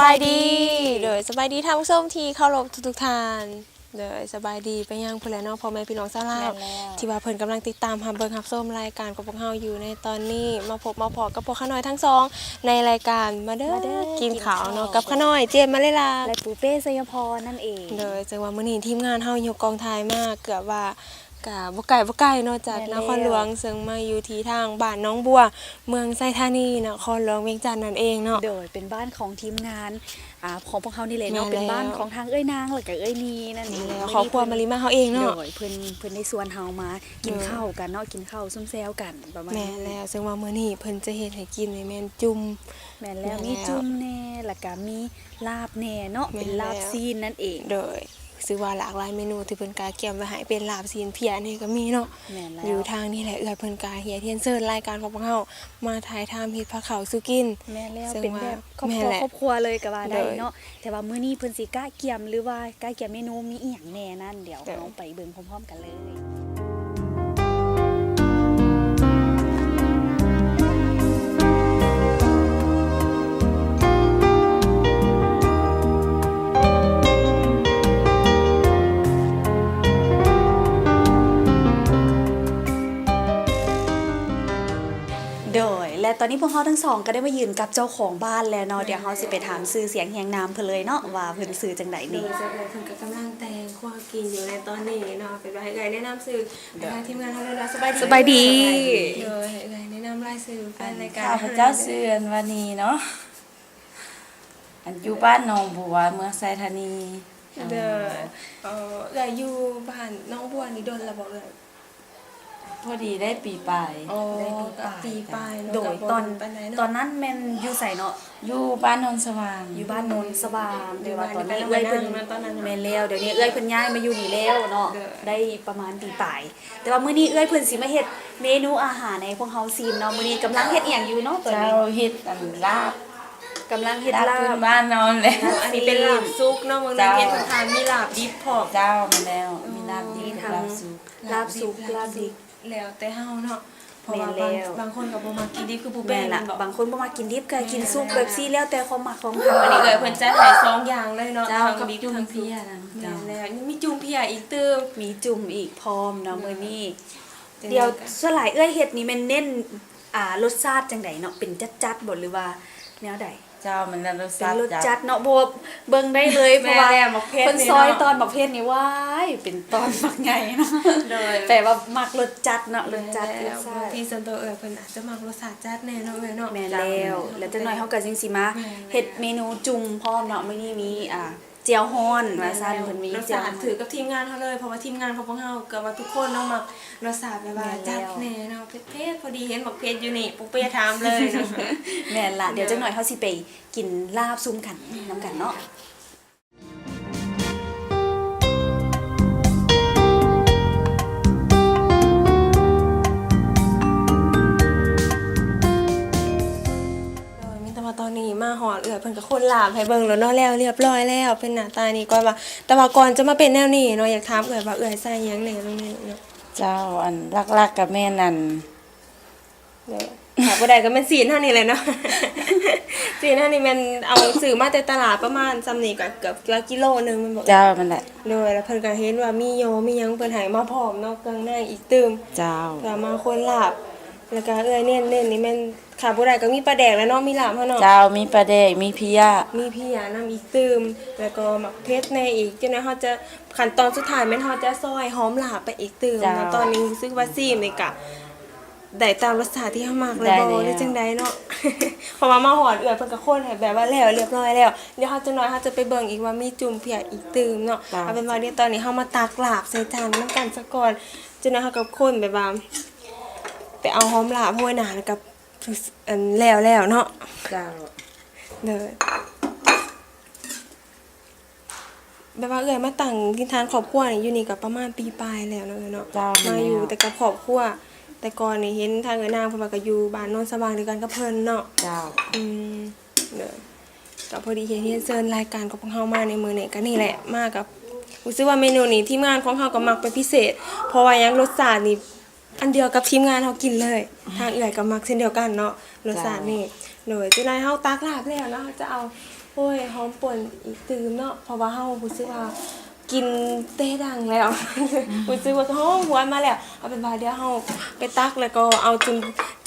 ບາຍດີ ໂດຍ ສະບາຍດີທ່ານຜູ້ຊົມທີ່ເຄົາລົບທຸກໆທ່ານ ໂດຍ ສະບາຍດີໄປຍັງພຸ້ນແຫຼະເນາະ ພໍ່ແມ່ພີ່ນ້ອງຊາວລາວ ແມ່ນແລ້ວ ທີ່ວ່າເພິ່ນກຳລັງຕິດຕາມຮັບເບິ່ງຮັບຊົມລາຍການຂອງພວກເຮົາຢູ່ໃນຕອນນີ້ ມາພົບມາພໍ້ກັບພວກຂ້ານ້ອຍທັງສອງ ໃນລາຍການມາເດີ ມາເດີ ກິນເຂົ້າເນາະ ກິນເຂົ້າ ກັບຂ້ານ້ອຍ ເຈມ ມາເລລາ ແລະ ປູເປ້ ໄຊຍະພອນ ນັ້ນເອງ ໂດຍ ເຊິ່ງວ່າມື້ນີ້ທີມງານເຮົາຍົກກອງຖ່າຍມາເກືອບວ່າ ກະບໍ່ໄກບໍ່ໄກເນາະ ຈາກ ແມ່ນແລ້ວ ນະຄອນຫຼວງ ເຊິ່ງມາຢູ່ທີ່ທາງບ້ານໜອງບົວ ເມືອງໄຊທານີ ນະຄອນຫຼວງວຽງຈັນນັ້ນເອງເນາະ ໂດຍ ເປັນບ້ານຂອງທີມງານ ອ່າ ຂອງພວກເຮົານີ້ແຫຼະເນາະ ແມ່ນແລ້ວ ເປັນບ້ານຂອງທາງເອື້ອຍນາງ ແລ້ວກະເອື້ອຍນີນັ້ນເອງ ແມ່ນແລ້ວ ຄອບຄົວມາລີມາເຮົາເອງເນາະ ໂດຍ ເພິ່ນ ເພິ່ນໄດ້ຊວນເຮົາມາກິນ ໂດຍ ເຂົ້າກັນເນາະ ກິນເຂົ້າຊຸມແຊວກັນປະມານນີ້ ແມ່ນແລ້ວ ເຊິ່ງວ່າມື້ນີ້ເພິ່ນຈະເຮັດໃຫ້ກິນນີ້ແມ່ນຈຸ່ມ ແມ່ນແລ້ວ ແມ່ນແລ້ວ ມີຈຸ່ມແດ່ ແລ້ວກະມີລາບແດ່ເນາະ ແມ່ນແລ້ວ ເປັນລາບຊີ້ນນັ້ນເອງ ໂດຍ ຖືວ່າຫຼາກຫຼາຍເມນູທີ່ເພິ່ນກະກຽມໄວ້ໃຫ້ ເປັນລາບຊີ້ນເພຍນີ້ກະມີເນາະ ແມ່ນແລ້ວ ຢູ່ທາງນີ້ແຫຼະ ເອື້ອຍເພິ່ນກະຮຽນເຊີນລາຍການຂອງພວກເຮົາມາຖ່າຍທຳເຮັດພາກເຂົ້າສູ່ກິນ ແມ່ນແມ່ນແລ້ວ ເຊິ່ງວ່າ ເປັນແບບຄອບຄົວ ແມ່ນແຫຼະ ຄອບຄົວເລີຍກະວ່າໄດ້ເນາະ ໂດຍ ແຕ່ວ່າມື້ນີ້ເພິ່ນຊິກະກຽມ ຫຼືວ່າກະກຽມເມນູມີອີ່ຫຍັງແດ່ນັ້ນ ດຽວ ໂດຍ ເຮົາໄປເບິ່ງພ້ອມໆກັນເລີຍ. ໂດຍ ແລະ ຕອນນີ້ພວກເຮົາທັງສອງກະໄດ້ມາຢືນກັບເຈົ້າຂອງບ້ານແລ້ວເນາະ ແມ່ນແລ້ວ ດຽວເຮົາຊິໄປຖາມຊື່ສຽງຮຽງນາມເພິ່ນເລີຍເນາະ ວ່າເພິ່ນຊື່ຈັ່ງໃດນີ້ ໂດຍ ເພິ່ນກະກຳລັງແຕ່ງຄົວກິນຢູ່ໃນຕອນນີ້ເນາະ ເປັນວ່າໃຫ້ເອື້ອຍແນະນຳຊື່ ໂດຍ ໃຫ້ທາງທີມງານເຮົາເລີຍເນາະ ສະບາຍດີ ສະບາຍດີ ສະບາຍດີ ໂດຍ ໃຫ້ເອື້ອຍແນະນຳລາຍຊື່ແຟນລາຍການ ອັນ ຂ້າພະເຈົ້າຊື່ ອັນ ວານີເນາະ ອັນ ຢູ່ບ້ານໜອງບົວ ເມືອງໄຊທານີ ໂດຍ ເອີ ເອື້ອຍຢູ່ບ້ານໜອງບົວນີ້ດົນແລ້ວບໍ່ເອື້ອຍ? ພໍດີໄດ້ປີປາຍ ອໍ ໄດ້ປີປາຍ ກະປີປາຍເນາະ ໂດຍ ກະບໍ່ດົນປານໃດເນາະ ຕອນ ຕອນນັ້ນແມ່ນຢູ່ໃສເນາະ? ຢູ່ບ້ານໂນນສະຫວ່າງ ຢູ່ບ້ານໂນນສະຫວ່າງ ແຕ່ວ່າຕອນນີ້ເອື້ອຍເພິ່ນ ແມ່ນແລ້ວ ດຽວນີ້ເອື້ອຍເພິ່ນຍ້າຍມາຢູ່ນີ້ແລ້ວເນາະ ໂດຍ ໄດ້ປະມານປີປາຍ ແຕ່ວ່າມື້ນີ້ເອື້ອຍເພິ່ນຊິມາເຮັດເມນູອາຫານໃຫ້ພວກເຮົາຊີມເນາະ ມື້ນີ້ກຳລັງເຮັດອີ່ຫຍັງຢູ່ເນາະຕອນນີ້? ເຈົ້າ ເຮັດອັນລາບ ກຳລັງເຮັດລາບ ລາບພື້ນບ້ານເຮົາແຫຼະ ອັນນີ້ເປັນລາບສຸກເນາະ ເບິ່ງ ເຈົ້າ ເຫັນເພິ່ນທານມີລາບດິບພ້ອມ ເຈົ້າ ແມ່ນແລ້ວ ໂອ້ ມີລາບດິບ ມີທັງ ກັບລາບສຸກ ລາບສຸກ ລາບດິບ ລາບດິບ ແລ້ວແຕ່ເຮົາເນາະ ເພາະວ່າ ແມ່ນແລ້ວ ບາງ ບາງຄົນກະບໍ່ມັກກິນດິບ ຄືປູເປ້ ແມ່ນລະ ແມ່ນບໍ່? ບາງຄົນບໍ່ມັກກິນດິບ ກະ ແມ່ນ ກິນສຸກແບບຊີ້ ແລ້ວແຕ່ຄວາມມັກຂອງເຮົາ ອັນນີ້ເອື້ອຍເພິ່ນຈັດໃຫ້ສອງຢ່າງເລີຍເນາະ ເຈົ້າ ທັງດິບ ທັງສຸກ ແມ່ນແລ້ວ ຍັງມີຈຸ່ມເພຍອີກຕື່ມ ມີຈຸ່ມອີກພ້ອມເນາະ ໂດຍ ມື້ນີ້ ດຽວ ສ່ວນຫຼາຍເອື້ອຍເຮັດນີ້ແມ່ນເນັ້ນ ອ່າ ລົດຊາດຈັ່ງໃດເນາະ ເປັນຈັດໆບໍ່ ຫຼືວ່າແນວໃດ? ເຈົ້າ ມັນລະລົດຊາດ ເປັນລົດຈັດເນາະ ເພາະວ່າເບິ່ງໄດ້ເລີຍ ເພາະວ່າ ແມ່ນແລ້ວ ໝາກເຜັດ ເພິ່ນ ນີ້ ຊອຍ ເນາະ ຕອນໝາກເຜັດນີ້ ວ້າຍ ເປັນຕອນບັກໃຫຍ່ເນາະ ໂດຍ ແປວ່າມັກລົດຈັດເນາະ ລົດຈັດ ແມ່ນແລ້ວ ລົດຊາດ ບາງທີສ່ວນໂຕເອື້ອຍເພິ່ນອາດຈະມັກລົດຊາດຈັດແດ່ເນາະ ເອື້ອຍເນາະ ແມ່ນແລ້ວ ເຈົ້າ ແລ້ວຈັກໜ້ອຍເຮົາກະຍັງຊິມາ ແມ່ນແລ້ວ ເຮັດເມນູຈຸ່ມພ້ອມເນາະ ມື້ນີ້ມີ ອ່າ ແຈ່ວຮ້ອນ ແມ່ນແລ້ວ ວ່າຊັ້ນ ເພິ່ນມີ ລົດຊາດຖືກກັບທີມງານເຮົາເລີຍ ເພາະວ່າທີມງານຂອງພວກເຮົາກະວ່າທຸກຄົນເນາະ ມັກລົດຊາດແບບວ່າ ແມ່ນແລ້ວ ຈັດແດ່ເນາະ ເຜັດໆ ພໍດີ ເຫັນບັກເຜັດຢູ່ນີ້ ປູເປ້ຖາມເລີຍເນາະ ແມ່ນລະ ໂດຍ ດຽວຈັກໜ້ອຍເຮົາຊິໄປກິນລາບຊຸມກັນນຳກັນເນາະ ໂດຍ ມີແຕ່ວ່າຕອນນີ້ມາຮອດ ເອື້ອຍເພິ່ນກະຄົນລາບໃຫ້ເບິ່ງແລ້ວເນາະ ແລ້ວລຽບຮ້ອຍແລ້ວ ເປັນໜ້າຕານີ້ກ່ອນວ່າ ແຕ່ວ່າກ່ອນຈະມາເປັນແນວນີ້ເນາະ ຢາກຖາມເອື້ອຍວ່າເອື້ອຍໃສ່ຫຍັງແດ່ລົງໃນນີ້ເນາະ? ເຈົ້າ ອັນ ຫຼັກໆກະແມ່ນ ອັນ ໂດຍ ຂາດບໍ່ໄດ້ກະແມ່ນຊີ້ນເຮົານີ້ແຫຼະເນາະ ຊີ້ນເຮົານີ້ແມ່ນເອົາຊື້ມາແຕ່ຕະຫຼາດປະມານຊ່ຳນີ້ກະເກືອບກິໂລໜຶ່ງແມ່ນບໍ່? ເຈົ້າ ແມ່ນແຫຼະ ໂດຍ ແລ້ວເພິ່ນກະເຫັນວ່າມີຍໍມີຫຍັງ ເພິ່ນໃຫ້ມາພ້ອມເນາະ ເຄື່ອງໃນອີກຕື່ມ ເຈົ້າ ເພື່ອມາຄົນລາບ ແລ້ວກະເອື້ອຍເນັ້ນໆນີ້ແມ່ນຂາດບໍ່ໄດ້ກະມີປາແດກແຫຼະເນາະ ມີລາບເຮົາເນາະ ເຈົ້າ ມີປາແດກ ມີເພຍ ມີເພຍນຳອີກຕື່ມ ແລ້ວກໍໝາກເຜັດແດ່ອີກ ຈັ່ງໃດເຮົາຈະ ຂັ້ນຕອນສຸດທ້າຍແມ່ນເຮົາຈະຊອຍຫອມລາບໄປອີກຕື່ມ ເຈົ້າ ແລ້ວຕອນນີ້ຮູ້ສຶກວ່າຊີມນີ້ກະ ໄດ້ຕາມລົດຊາດທີ່ເຮົາມັກແລ້ວບໍ່ ຫຼືຈັ່ງໃດເນາະ ເພາະວ່າມາຮອດເອື້ອຍເພິ່ນກະຄົນໃຫ້ແບບວ່າແລ້ວລຽບຮ້ອຍແລ້ວ ດຽວເຮົາຈັກໜ້ອຍເຮົາຈະໄປເບິ່ງອີກວ່າມີຈຸ່ມເພຍອີກຕື່ມເນາະ ເຈົ້າ ເອົາເປັນວ່າດຽວຕອນນີ້ເຮົາມາຕັກລາບໃສ່ຈານນຳກັນສາກ່ອນ ຈັກໜ້ອຍເຮົາກະຄົນແບບວ່າ ໄປເອົາຫອມລາບໂຮຍໜ້າ ແລ້ວກະ ອັນ ແລ້ວແລ້ວເນາະ ເຈົ້າ ໂດຍ ແບບວ່າເອື້ອຍມາຕັ້ງຖິ່ນຖານຄອບຄົວນີ້ ຢູ່ນີ້ກະປະມານປີປາຍແລ້ວເນາະ ເອື້ອຍເນາະ ເຈົ້າ ມາຢູ່ແຕ່ກັບຄອບຄົວ ແຕ່ກ່ອນນີ້ເຫັນທາງເອື້ອຍນາງເພິ່ນວ່າກະຢູ່ບ້ານໂນນສະຫວ່າງດຽວກັນກັບເພິ່ນເນາະ ເຈົ້າ ອືມ ໂດຍ ກະພໍດີເຮັດຮຽນເຊີນລາຍການຂອງພວກເຮົາມາໃນມື້ນີ້ ກະນີ້ແຫຼະ ມາກະຮູ້ສຶກວ່າເມນູນີ້ທີມງານຂອງເຮົາກະມັກເປັນພິເສດ ເພາະວ່າຫຍັງ ລົດຊາດນີ້ ອັນດຽວກັບທີມງານເຮົາກິນເລີຍ ທາງເອື້ອຍກະມັກເຊັ່ນດຽວກັນເນາະ ລົດຊາດນີ້ ໂດຍ ເຈົ້າ ຈັກໜ້ອຍເຮົາຕັກລາບແລ້ວເນາະ ເຮົາຈະເອົາ ໂອ້ຍ ຫອມປົ່ນອີກຕື່ມເນາະ ເພາະວ່າເຮົາຮູ້ສຶກວ່າກິນແຕ່ດັງແລ້ວ ຮູ້ສຶກວ່າຫອມຫວນມາແລ້ວ. ເອົາເປັນວ່າດຽວເຮົາໄປຕັກ ແລ້ວກໍເອົາຈຸ່ມ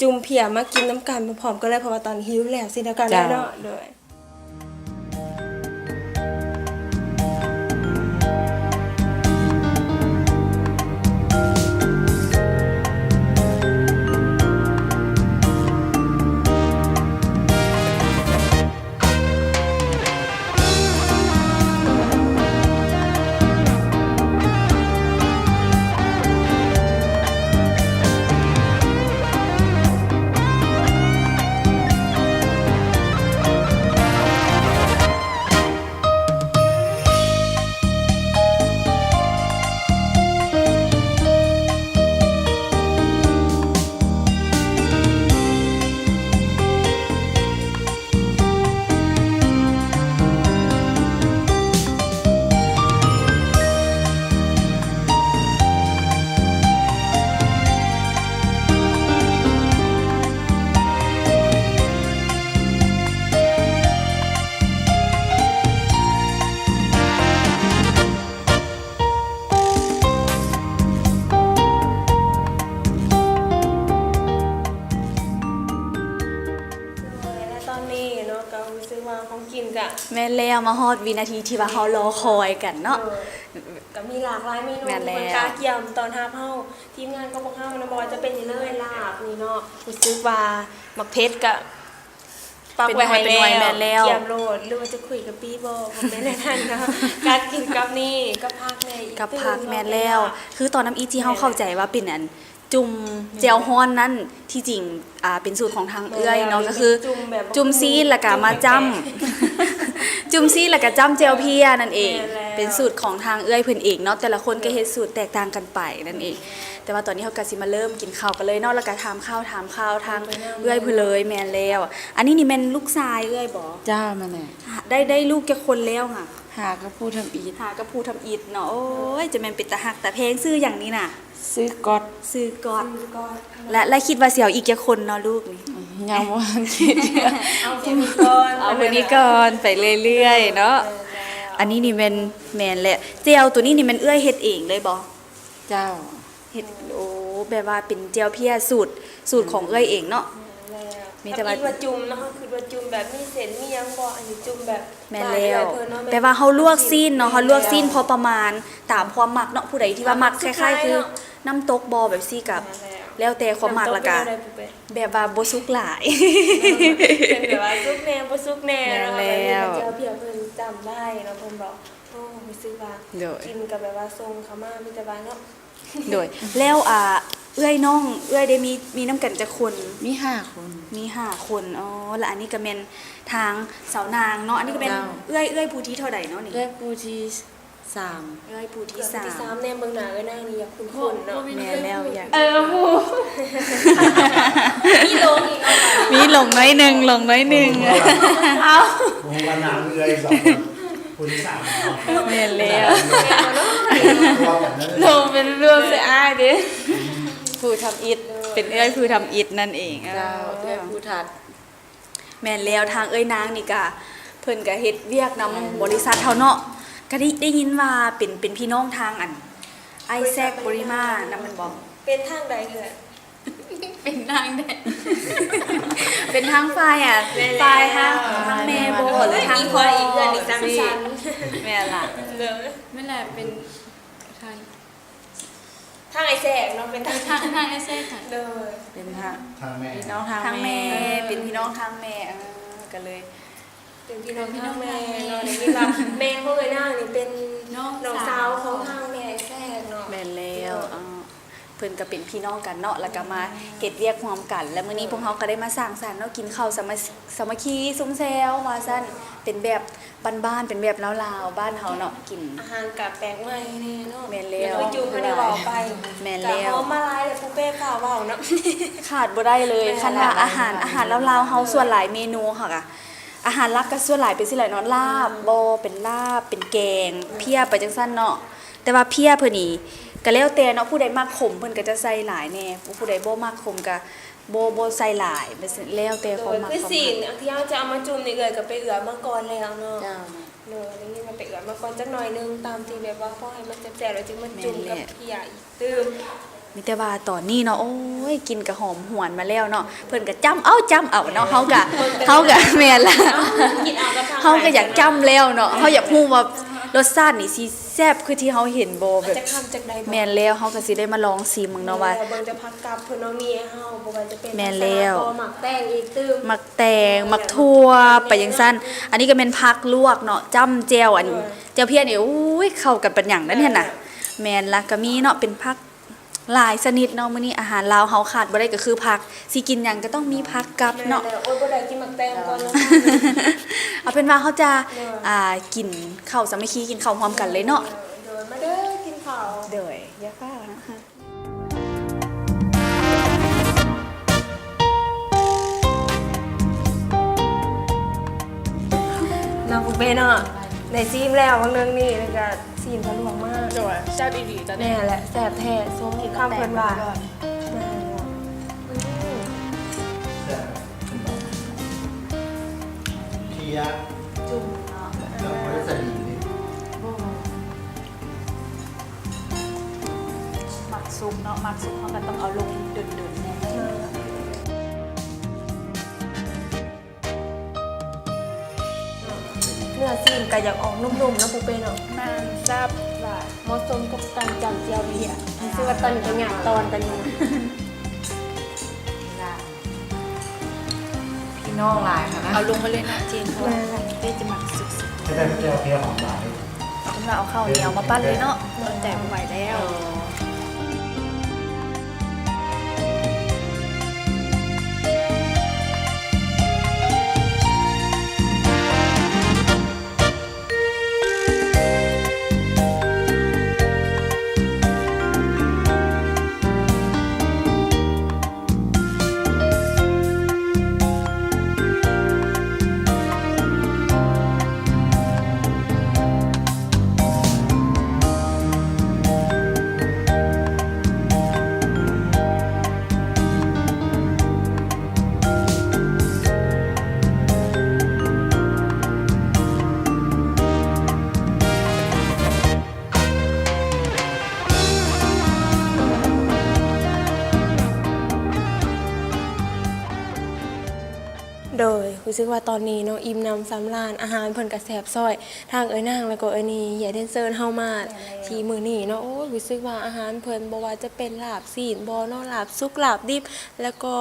ຈຸ່ມເພຍມາກິນນຳກັນພ້ອມໆກັນເລີຍ ເພາະວ່າຕອນນີ້ຫິວແລ້ວເຊັ່ນດຽວກັນເລີຍເນາະ. ເຈົ້າ ໂດຍ. ແລະຕອນນີ້ເນາະ ກໍຮູ້ສຶກວ່າຂອງກິນກະ ແມ່ນແລ້ວ ມາຮອດວິນາທີທີ່ວ່າເຮົາລໍຄອຍກັນເນາະ. ໂດຍ. ກໍມີຫຼາກຫຼາຍເມນູ ແມ່ນແລ້ວ ທີ່ເພິ່ນກະກຽມຕ້ອນຮັບເຮົາ ທີມງານຂອງພວກເຮົາເນາະ ບໍ່ວ່າຈະເປັນນີ້ເລີຍ ລາບນີ້ເນາະ ຮູ້ສຶກວ່າໝາກເຜັດກະປັກໄວ້ໃຫ້ແລ້ວ ເປັນໜ່ວຍເປັນໜ່ວຍ ແມ່ນແລ້ວ ກຽມໂລດ ຫຼືວ່າຈະຂຸຍກະປິບໍ່ ບໍ່ແມ່ນແນວນັ້ນເນາະ ກະກິນກັບນີ້ ກັບຜັກແດ່ ກັບຜັກ ແມ່ນແລ້ວ ຄືຕອນທຳອິດທີ່ເຮົາເຂົ້າໃຈວ່າເປັນອັນ ຈຸ່ມແຈ່ວຮ້ອນນັ້ນ ທີ່ຈິງ ອ່າ ເປັນສູດຂອງທາງເອື້ອຍເນາະ ແມ່ນແລ້ວ ກໍຄືຈຸ່ມແບບ ຈຸ່ມຊີ້ນ ແລ້ວກໍມາຈ້ຳ ຈຸ່ມແຈ່ວ ຈຸ່ມຊີ້ນ ແລ້ວກໍຈ້ຳແຈ່ວເພຍນັ້ນເອງ ແມ່ນແລ້ວ ເປັນສູດຂອງທາງເອື້ອຍເພິ່ນເອງເນາະ ແຕ່ລະຄົນກໍເຮັດສູດແຕກຕ່າງກັນໄປນັ້ນເອງ. ແຕ່ວ່າຕອນນີ້ເຮົາກໍຊິມາເລີ່ມກິນເຂົ້າກັນເລີຍເນາະ ແລ້ວກໍຖາມຂ່າວ ຖາມຂ່າວທາງເອື້ອຍເພິ່ນເລີຍ. ແມ່ນແລ້ວ ອັນນີ້ນີ້ແມ່ນລູກຊາຍເອື້ອຍບໍ່? ເຈົ້າ ແມ່ນແຫຼະ. ໄດ້ ໄດ້ລູກຈັກຄົນແລ້ວຫະ? ຫ້າກັບຜູ້ທຳອິດ ຫ້າກັບຜູ້ທຳອິດເນາະ. ໂອ້ຍ ຈະແມ່ນເປັນຕາຮັກຕາແພງ. ຊື່ຫຍັງນີ້ນະ? ຊື່ກອດ ຊື່ກອດ ຊື່ກອດ. ແລະ ແລະຄິດວ່າຊິເອົາອີກຈັກຄົນເນາະລູກນີ້? ຍັງບໍ່ທັນຄິດ ເອົາຜູ້ນີ້ກ່ອນ ເອົາຜູ້ນີ້ກ່ອນ ໄປເລື້ອຍໆເນາະ. ເອີ ແມ່ນແລ້ວ ອັນນີ້ນີ້ແມ່ນ ແມ່ນແຫຼະ. ແຈ່ວໂຕນີ້ນີ້ແມ່ນເອື້ອຍເຮັດເອງເລີຍບໍ່? ເຈົ້າ ເຮັດ ໂອ້ ແບບວ່າເປັນແຈ່ວເພຍສູດ ສູດຂອງເອື້ອຍເອງເນາະ. ແມ່ນແລ້ວ ມີແຕ່ວ່າ ຄິດວ່າຈຸ່ມເນາະ ເຮົາຄິດວ່າຈຸ່ມແບບມີເສັ້ນມີຫຍັງບໍ່ ອັນນີ້ຈຸ່ມແບບ ແມ່ນແລ້ວ ແບບວ່າເຮົາລວກຊີ້ນເນາະ ເຮົາລວກຊີ້ນພໍປະມານຕາມຄວາມມັກເນາະ ຜູ້ໃດທີ່ວ່າມັກຄ້າຍໆຄືນ້ຳຕົກບໍ່ ແບບຊີ້ກະ ແມ່ນແລ້ວ ແລ້ວແຕ່ຄວາມມັກ ແລ້ວກະ ແບບວ່າບໍ່ສຸກຫຼາຍ ເປັນແບບວ່າສຸກແດ່ບໍ່ສຸກແດ່. ແມ່ນແລ້ວ ແຈ່ວເພຍເພິ່ນຈຳໄດ້ເນາະ ເພິ່ນບອກ ໂອ້ ຮູ້ສຶກວ່າ ໂດຍ ກິນກໍແບບວ່າສົ່ງເຂົ້າມາ ມີແຕ່ວ່າເນາະ ໂດຍ ແລ້ວ ອ່າ ເອື້ອຍນ້ອງ ເອື້ອຍໄດ້ມີ ມີນຳກັນຈັກຄົນ? ມີຫ້າຄົນ ມີຫ້າຄົນ. ອໍ ແລ້ວອັນນີ້ກໍແມ່ນທາງສາວນາງເນາະ ອັນນີ້ກໍແມ່ນ ເຈົ້າ ເອື້ອຍ ເອື້ອຍຜູ້ທີເທົ່າໃດເນາະນີ້? ເອື້ອຍຜູ້ທີສາມ ເອື້ອຍຜູ້ທີສາມ ທີ່ສາມ. ແນມເບິ່ງໜ້າເອື້ອຍນາງນີ້ຢາກຄຸ້ນໆເນາະ. ບໍ່ແມ່ນ ແມ່ນແລ້ວ ຢາກ ເອີ ຜູ້ ມີຫຼົງອີກເນາະ ມີຫຼົງໜ້ອຍໜຶ່ງ ຫຼົງໜ້ອຍໜຶ່ງ. ເອົ້າ ບໍ່ຮູ້ວ່ານາງເອື້ອຍສອງຄົນ ຜູ້ທີສາມເນາະ. ແມ່ນແລ້ວ ລົງເປັນລວມໃສ່ອ້າຍເດ້ ຜູ້ທຳອິດ ເປັນເອື້ອຍຜູ້ທຳອິດນັ້ນເອງ. ເຈົ້າ ເອີ ເອື້ອຍຜູ້ທັດ. ແມ່ນແລ້ວ ທາງເອື້ອຍນາງນີ້ກະ ເພິ່ນກະເຮັດວຽກນຳ ແມ່ນ ບໍລິສັດເຮົາເນາະ ກະໄດ້ ໄດ້ຍິນວ່າເປັນ ເປັນພີ່ນ້ອງທາງອັນ ອ້າຍແຊກບໍລິມານຳແມ່ນບໍ່? ເປັນທາງໃດເອື້ອຍ? ເປັນທາງໃດ? ເປັນທາງຝ່າຍ ອ່າ ແມ່ນແລ້ວ ຝ່າຍທາງ ທາງແມ່ບໍ່ ຫຼືທາງພໍ່? ແມ່ນລະ ແມ່ນແຫຼະ ເປັນທາງ ທາງອ້າຍແຊກເນາະ ເປັນທາງ ເອີ ທາງ ທາງອ້າຍແຊກ ໂດຍ ເປັນທາງ ທາງແມ່ ພີ່ນ້ອງທາງ ທາງແມ່ ແມ່ ເປັນພີ່ນ້ອງທາງແມ່ ເອີ ກໍເລີຍ ເປັນພີ່ນ້ອງທາງແມ່ເນາະ ໄດ້ຍິນວ່າແມ່ຂອງເອື້ອຍນາງນີ້ເປັນນ້ອງ ນ້ອງສາວ ສາວຂອງທາງແມ່ອ້າຍແຊກເນາະ. ແມ່ນແລ້ວ ເອີ ເພິ່ນກໍເປັນພີ່ນ້ອງກັນເນາະ ແລ້ວກໍມາເຮັດວຽກຮ່ວມກັນ ແລ້ວມື້ນີ້ພວກເຮົາກໍໄດ້ມາສັງສັນເນາະ ກິນເຂົ້າສາມັກ ສາມັກຄີຊຸມແຊວວ່າຊັ້ນ ເປັນແບບບ້ານໆ ເປັນແບບລາວໆ ບ້ານເຮົາເນາະ ກິນອາຫານກະແປກໃໝ່ແດ່ເນາະ. ແມ່ນແລ້ວ ຄືຈຸ່ມບໍ່ໄດ້ເວົ້າໄປ ແມ່ນແລ້ວ ກະຫອມມາຫຼາຍແລ້ວ ຜູ້ເປ້ຟ້າວເວົ້າເນາະ ຂາດບໍ່ໄດ້ເລີຍ. ແມ່ນ ຄັນວ່າອາຫານ ອາຫານລາວໆ ເຮົາສ່ວນຫຼາຍເມນູເຮົາກະ ອາຫານຫຼັກກະສ່ວນຫຼາຍເປັນຊີ້ແຫຼະເນາະ ລາບບໍ່ ເປັນລາບ ເປັນແກງ ເພຍໄປຈັ່ງຊັ້ນເນາະ. ແຕ່ວ່າເພຍເພິ່ນນີ້ກະແລ້ວແຕ່ເນາະ ຜູ້ໃດມັກຂົມເພິ່ນກະຈະໃສ່ຫຼາຍແດ່ ຜູ້ໃດບໍ່ມັກຂົມກະ ບໍ່ ບໍ່ໃສ່ຫຼາຍ ແບບຊີ້ ແລ້ວແຕ່ຄວາມມັກ ຄືຊີ້ນທີ່ເຮົາຈະເອົາມາຈຸ່ມນີ້ ເອື້ອຍກໍໄປເອື້ອມາກ່ອນແລ້ວເນາະ. ເຈົ້າ. ໂດຍ ໄດ້ຍິນວ່າໄປເອື້ອມາກ່ອນຈັກໜ້ອຍໜຶ່ງ ຕາມທີ່ແບບວ່າພໍໃຫ້ມັນແຊບໆ ແລ້ວຈຶ່ງມາຈຸ່ມກັບເພຍອີກຕື່ມ. ມີແຕ່ວ່າຕອນນີ້ເນາະ ໂອ້ຍ ກິ່ນກໍຫອມຫວນມາແລ້ວເນາະ ເພິ່ນກໍຈ້ຳເອົາຈ້ຳເອົາເນາະ ເຮົາກໍ ເຮົາກໍ ແມ່ນລະ ເຮົາກໍຢາກຈ້ຳແລ້ວເນາະ ເຮົາຢາກຮູ້ວ່າລົດຊາດນີ້ຊິແຊບຄືທີ່ເຮົາເຫັນບໍ່ ແບບ ແມ່ນແລ້ວ ເຮົາກໍຊິໄດ້ມາລອງຊີມເບິ່ງເນາະວ່າ ເບິ່ງແຕ່ຜັກກັບເພິ່ນເນາະ ມີໃຫ້ເຮົາ ບໍ່ວ່າຈະເປັນ ແມ່ນແລ້ວ ໝາກແຕງອີກຕື່ມ ໝາກແຕງ ໝາກຖົ່ວ ໄປຈັ່ງຊັ້ນ. ອັນນີ້ກໍແມ່ນຜັກລວກເນາະ ຈ້ຳແຈ່ວ ອັນ ແຈ່ວເພຍນີ້ ໂອ້ຍ ເຂົ້າກັນປານຫຍັງນັ້ນຫັ້ນນະ. ແມ່ນລະ ກໍມີເນາະ ເປັນຜັກຫຼາຍຊະນິດເນາະ ມື້ນີ້ອາຫານລາວເຮົາຂາດບໍ່ໄດ້ກໍຄືຜັກ ຊິກິນຫຍັງກໍຕ້ອງມີຜັກກັບເນາະ. ແມ່ນແລ້ວ ໂອ້ຍ ບໍ່ໄດ້ກິນໝາກແຕງກ່ອນເນາະ. ເອົາເປັນວ່າເຮົາຈະ ອ່າ ກິນເຂົ້າສາມັກຄີ ກິນເຂົ້າຮ່ວມກັນເລີຍເນາະ. ໂດຍ ມາເດີ ກິນເຂົ້າ. ໂດຍ ຢ່າຟ້າວນະ. ເນາະ ບຸບເບ້ເນາະ ໄດ້ຊີມແລ້ວ ເບິ່ງເລື່ອງນີ້ ແລ້ວກະຊີ້ນທະລວງມາກ. ໂດຍ ແຊບອີ່ຫຼີຕອນນີ້. ແມ່ນແຫຼະ ແຊບແທ້ ສົມຄຳເພິ່ນວ່າ. ແມ່ນແຫຼະ ອືມ ແຊບ ເພຍ ຈຸ່ມເນາະ ແລ້ວບໍ່ໄດ້ໃສ່ດີເດ້. ບໍ່ ມັກສຸກເນາະ ມັກສຸກເຮົາກໍຕ້ອງເອົາລົງດົນໆ ແນ່. ເນື້ອຊີ້ນກໍຢາກອອກນຸ້ມໆ ເນາະ ປູເປ້ເນາະ. ແມ່ນ ແຊບຫຼາຍ ເໝາະສົມກັບການຈຳແຈ່ວເພຍ. ຮູ້ສຶກວ່າຕອນນີ້ກໍຍາກຕອນກັນຢູ່. ພີ່ນ້ອງຫຼາຍຫັ້ນນະ ເອົາລົງໄປເລີຍເນາະເຈນ ເພາະວ່າ ແມ່ນແຫຼະ ເຈຈະມັກສຸກໆ. ເຮັດໃຫ້ແຈ່ວເພຍຫອມຫຼາຍ. ເອົາ ເອົາເຂົ້າໜຽວມາປັ້ນເລີຍເນາະ ແມ່ນແຫຼະ ອົດໃຈບໍ່ໄຫວແລ້ວ. ເອີ. ໂດຍ ຮູ້ສຶກວ່າຕອນນີ້ເນາະ ອີ່ມໜຳສຳລານ ອາຫານເພິ່ນກໍແຊບຊ້ອຍ ທັງເອື້ອຍນາງ ແລ້ວກໍເອື້ອຍນີ ເຮຍແດນເຊີເຮົາມາ ແມ່ນແລ້ວ ທີ່ມື້ນີ້ເນາະ ໂອ້ຍ ຮູ້ສຶກວ່າອາຫານເພິ່ນ ບໍ່ວ່າຈະເປັນລາບຊີ້ນບໍ່ເນາະ ລາບສຸກ ລາບດິບ ແລ້ວກໍ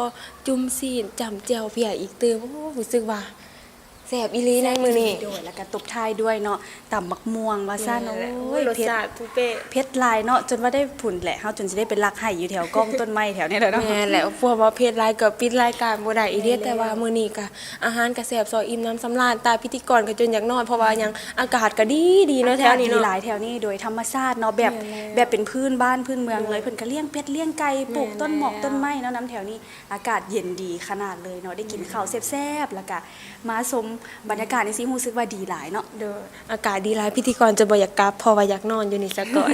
ຈຸ່ມຊີ້ນ ຈ້ຳແຈ່ວເພຍອີກຕື່ມ ໂອ້ຍ ຮູ້ສຶກວ່າ ແຊບອີ່ຫຼີໃນມື້ນີ້ ແຊບອີ່ຫຼີ ໂດຍ ແລ້ວກໍຕົບທ້າຍດ້ວຍເນາະ ຕຳບັກມ່ວງວ່າຊັ້ນ. ແມ່ນແຫຼະ ໂອ້ຍ ໂອ້ຍ ລົດຊາດ ເຜັດ ປູເປ້ ເຜັດຫຼາຍເນາະ ຈົນວ່າໄດ້ພຸ້ນແຫຼະ ເຮົາຈົນຊິໄດ້ໄປລັກໄຫ້ຢູ່ແຖວກ້ອງຕົ້ນໄມ້ແຖວນີ້ແຫຼະເນາະ. ແມ່ນແຫຼະ ເພາະວ່າເຜັດຫຼາຍກໍປິດລາຍການບໍ່ໄດ້ອີ່ເດ. ແມ່ນແລ້ວ ແຕ່ວ່າມື້ນີ້ກໍອາຫານກໍແຊບຊ້ອຍ ອີ່ມໜຳສຳລານ ຕາພິທີກອນກໍຈົນຢາກນອນ ເພາະວ່າຫຍັງ ອາກາດກໍດີໆເນາະ ອາກາດດີຫຼາຍແຖວນີ້ ແຖວນີ້ໂດຍທຳມະຊາດເນາະ ແບບ ແມ່ນແລ້ວ ແບບເປັນພື້ນບ້ານພື້ນເມືອງເລີຍ ໂດຍ ເພິ່ນກໍລ້ຽງເປັດລ້ຽງໄກ່ ປູກຕົ້ນໝອກ ແມ່ນແລ້ວ ຕົ້ນໄມ້ເນາະ ນຳແຖວນີ້ ອາກາດເຢັນດີຂະໜາດເລີຍເນາະ ໄດ້ກິນເຂົ້າແຊບໆ ແລ້ວກະມາຊົມບັນຍາກາດຈັ່ງຊີ້ ຮູ້ສຶກວ່າດີຫຼາຍເນາະ. ໂດຍ ອາກາດດີຫຼາຍ ພິທີກອນຈະບໍ່ຢາກກັບ ເພາະວ່າຢາກນອນຢູ່ນີ້ສາກ່ອນ.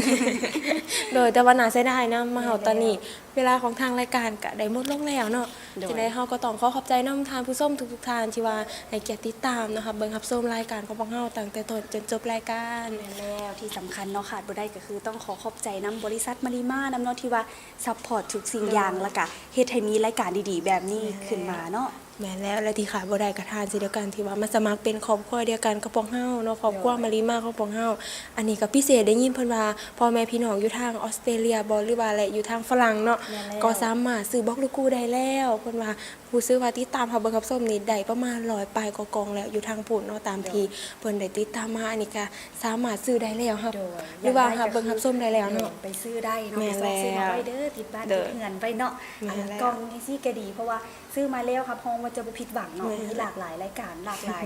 ໂດຍ ແຕ່ວ່າໜ້າເສຍດາຍນຳ ມາຮອດຕອນນີ້ ເວລາຂອງທາງລາຍການກະໄດ້ໝົດລົງແລ້ວເນາະ. ໂດຍ ຈັ່ງໃດເຮົາກໍຕ້ອງຂໍຂອບໃຈນຳທ່ານຜູ້ຊົມທຸກໆທ່ານ ທີ່ວ່າໃຫ້ກຽດຕິດຕາມເນາະ ຮັບເບິ່ງຮັບຊົມລາຍການຂອງພວກເຮົາຕັ້ງແຕ່ຕົ້ນຈົນຈົບລາຍການ. ແມ່ນແລ້ວ ທີ່ສຳຄັນເນາະ ຂາດບໍ່ໄດ້ກໍຄືຕ້ອງຂໍຂອບໃຈນຳບໍລິສັດມາລີມານຳເນາະ ທີ່ວ່າ ຊັບພອດທຸກສິ່ງຢ່າງ ໂດຍ ແລ້ວກະເຮັດໃຫ້ມີລາຍການດີໆແບບນີ້ ແມ່ນແລ້ວ ຂຶ້ນມາເນາະ. ແມ່ນແລ້ວ ແລະ ທີ່ຂາດບໍ່ໄດ້ກໍທ່ານເຊັ່ນດຽວກັນ ທີ່ວ່າມາສະໝັກເປັນຄອບຄົວດຽວກັນກັບພວກເຮົາເນາະ ຄອບຄົວ ໂດຍ ມາລີມາຂອງພວກເຮົາ. ອັນນີ້ກໍພິເສດ ໄດ້ຍິນເພິ່ນວ່າພໍ່ແມ່ພີ່ນ້ອງຢູ່ທາງອອສເຕຣເລຍບໍ ຫຼືວ່າ ແລະ ຢູ່ທາງຝຣັ່ງເນາະ ແມ່ນແລ້ວ ກໍສາມາດຊື້ບອກລູກູໄດ້ແລ້ວ ເພິ່ນວ່າ ຮູ້ສຶກວ່າຕິດຕາມຮັບເບິ່ງຮັບຊົມນີ້ໄດ້ປະມານຮ້ອຍປາຍກວ່າກ່ອງແລ້ວ ຢູ່ທາງພຸ້ນເນາະ ຕາມ ໂດຍ ທີ່ເພິ່ນໄດ້ຕິດຕາມມາ ອັນນີ້ກໍສາມາດຊື້ໄດ້ແລ້ວ ໂດຍ ຫຼືວ່າຮັບເບິ່ງຮັບຊົມໄດ້ແລ້ວເນາະ. ໂດຍ ໄປຊື້ໄດ້ເນາະ ແມ່ນແລ້ວ ໄປຊອກຊື້ເອົາໄວ້ເດີ ຕິດບ້ານ ແມ່ນແລ້ວ ຕິດເຮືອນໄວ້ເນາະ. ແມ່ນແລ້ວ ອັນກອງຈັ່ງຊີ້ກໍດີ ເພາະວ່າຊື້ມາແລ້ວຮັບຮອງວ່າຈະບໍ່ຜິດຫວັງເນາະ. ແມ່ນ ມີຫຼາກຫຼາຍລາຍການ ຫຼາກຫຼາຍ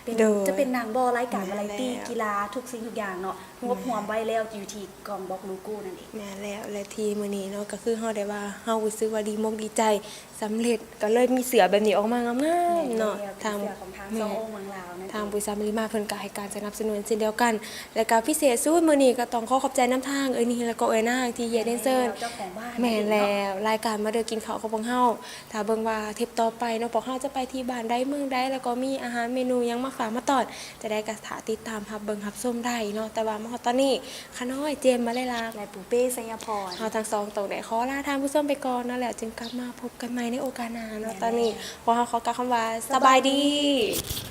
ເປັນ ໂດຍ ຈະເປັນໜັງບໍ ລາຍການ ແມ່ນແລ້ວ ວາຣາຍຕີ້ ກິລາ ທຸກສິ່ງທຸກຢ່າງເນາະ ແມ່ນ ຮວບຮວມໄວ້ແລ້ວຢູ່ທີ່ກອງບອກລູກູນັ້ນເອງ. ແມ່ນແລ້ວ ແລະ ທີ່ມື້ນີ້ເນາະ ກໍຄືເຮົາໄດ້ວ່າ ເຮົາຮູ້ສຶກວ່າດີມົກດີໃຈ ສຳເລັດ ກໍເລີຍມີເສື້ອແບບນີ້ອອກມາງາມໆເນາະ. ແມ່ນແລ້ວ ທາງ ເປັນເສື້ອຂອງທາງ ແມ່ນ ຊາວໂອງເມືອງລາວນັ້ນເອງ. ທາງບໍລິສັດມະລິມາເພິ່ນກໍໃຫ້ການສະໜັບສະໜູນເຊັ່ນດຽວກັນ ແລະກໍພິເສດສຸດມື້ນີ້ກໍຕ້ອງຂໍຂອບໃຈນຳທາງເອື້ອຍນິງ ແລະກໍເອື້ອຍນາງທີ່ໃຫ້ແດນເຊີ ແມ່ນແລ້ວ ເຈົ້າຂອງບ້ານ ແມ່ນແລ້ວ ລາຍການມາເດີກິນເຂົ້າຂອງພວກເຮົາ. ຖ້າເບິ່ງວ່າເທບຕໍ່ໄປເນາະ ພວກເຮົາຈະໄປທີ່ບ້ານໃດເມືອງໃດ ແລ້ວກໍມີອາຫານເມນູຫຍັງມາຝາກມາຕ້ອນ ຈະໄດ້ກໍຖ້າຕິດຕາມຮັບເບິ່ງຮັບຊົມໄດ້ເນາະ. ແຕ່ວ່າມາຮອດຕອນນີ້ ຂ້ານ້ອຍ ເຈມ ມະໄລລັກ ແລະ ປູເປ້ ໄຊຍະພອນ ເຮົາທັງສອງຕ້ອງໄດ້ຂໍລາທ່ານຜູ້ຊົມໄປກ່ອນເນາະ ແລ້ວຈຶ່ງກັບມາພົບກັນໃໝ່ໃນໂອກາດໜ້າເນາະ. ແມ່ນແລ້ວ ຕອນນີ້ພວກເຮົາຂໍກ່າວຄຳວ່າ ສະບາຍດີ.